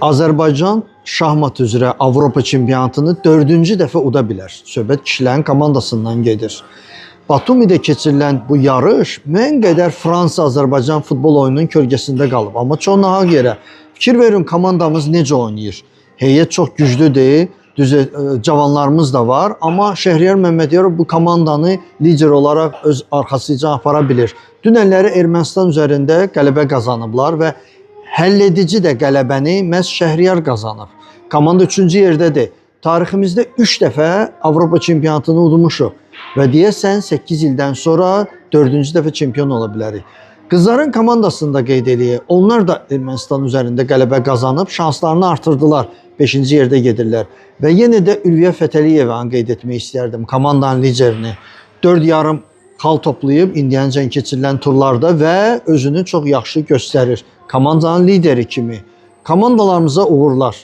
Azərbaycan şahmat üzrə Avropa çempionatını 4-cü dəfə uda bilər. Söhbət kişilərin komandasından gedir. Batumidə keçirilən bu yarış müəyyən qədər Fransa-Azərbaycan futbol oyununun kölgəsində qalıb. Amma çox nahaq yerə. Fikir verin, komandamız necə oynayır. Heyət çox güclüdür. Düz cavanlarımız da var, amma Şəhriyar Məmmədiyarov bu komandanı lider olaraq öz arxasıca apara bilir. Dünənləri Ermənistan üzərində qələbə qazanıblar və həlledici də qələbəni məhz Şəhriyar qazanıb. Komanda 3-cü yerdədir. Tariximizdə 3 dəfə Avropa çempionatını udmuşuq və deyəsən 8 ildən sonra 4-cü dəfə çempion ola bilərik. Qızların komandasını da qeyd eləyək. Onlar da Ermənistan üzərində qələbə qazanıb şanslarını artırdılar. 5-ci yerdə gedirlər. Və yenə də Ülviyə Fətəliyevanı qeyd etmək istərdim, komandanın liderini. 4,5 xal toplayıb indiyəcən keçirilən turlarda və özünü çox yaxşı göstərir. Komandanın lideri kimi. Komandalarımıza uğurlar.